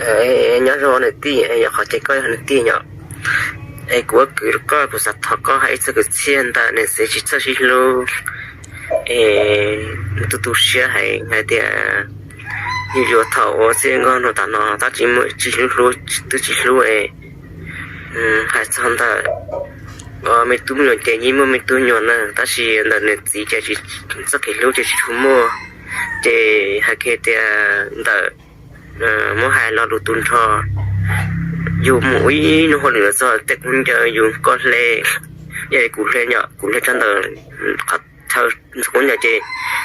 Nyob zoo niam tij, yog qhov ces koj yog niam tij yom, es kuv ua kwv rau koj, kuv xav thov koj hais ib txog kwv txhiaj ntawm niam txiv tsis txawj sib hlub. Es tu tu siab hais hais tias yus yuav thaum ua txij nkauj nraug tas no tab sis muaj tsis hlub hlub twb tsis hlub es hais txog ntawm me tub me nyuam ces yeej muaj me tub me nyuam na, tab sis ntawm niam txiv ces tsis txawj kev hlub ces tsis tshua muaj. Ces hais kiag tias ntawm muab hais lo lus tu nrho, yus mus ua ib hnub hauj lwm los txog tej kub ncaws yus koj hle, kuv hle yom, kuv hle rau ntawm qhov chaw ntxhua kub ncaws ces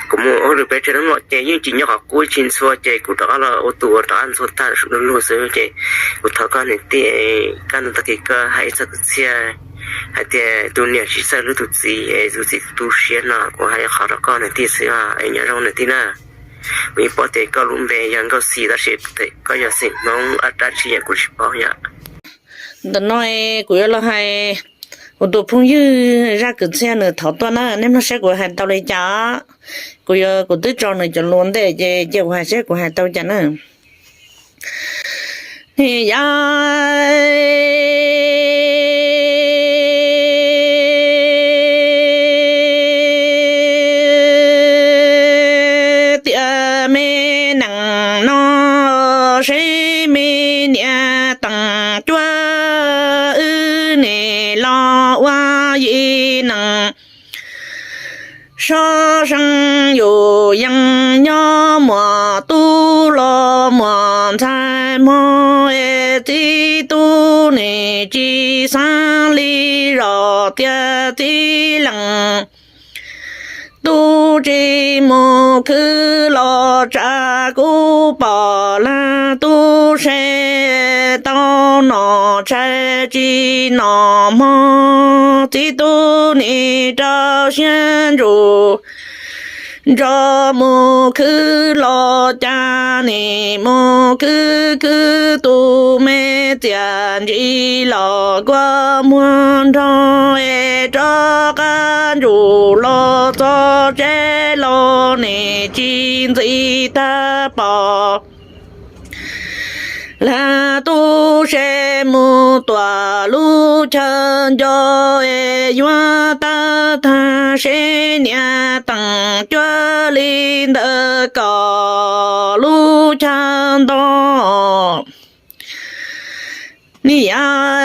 kuv mus ua hauj lwm peb tsev hnub no ces yeej tsis nyob qhov qub tsis ntxhua ces kuv rov qab los ua tus uas rov qab ntxhua tag lug lug xwb ces kuv thov koj niam tij, koj ntawm tag kis koj hais ib txog kwv txhiaj hais tias tus niam tsis txawj hlub tus txiv es tus txiv tu siab no kuv hais qhov rau koj niam tij xwb es nyob zoo niam tij na. Kuv yeej paub tias koj lub npe yog Nkauj Xis tab sis koj yog xeem Hmoob ab dab tsi yom kuv tsis paub yom. Ntawm no kuv yuav los hais kuv tus phooj ywg zaj kwv txhiaj nws thov tuaj na, nej mloog saib kuv hais tau li cas. Kuv yuav, kuv twb tso nws cov lus ntej ces cia kuv hais saib kuv hais tau cas na. Nim yog tias me nees no seb me niam teem cuab wb nim los ua yim nees. Sab seej yus yeej nyob muaj tub los muaj ntxhais mog es txiv tub nim tsis xaav li zog tias txiv leej tub tsis mus khwv los tsav kuv pom leej tub se tau nom tshais tsis nom mog txiv tub nim rau siab ntsws nrog mus khwv los cas nim mus khwv khwv tus me txiaj ntsim los kua muag nrog es rov qab ntsws los txog tsev los nim tsis ntxiv tag pom. Leej tub se mus tuam lub chaw nco es yuav tab tag seb niam teem cuab li ntawd kom lub chaw nto. Nim yog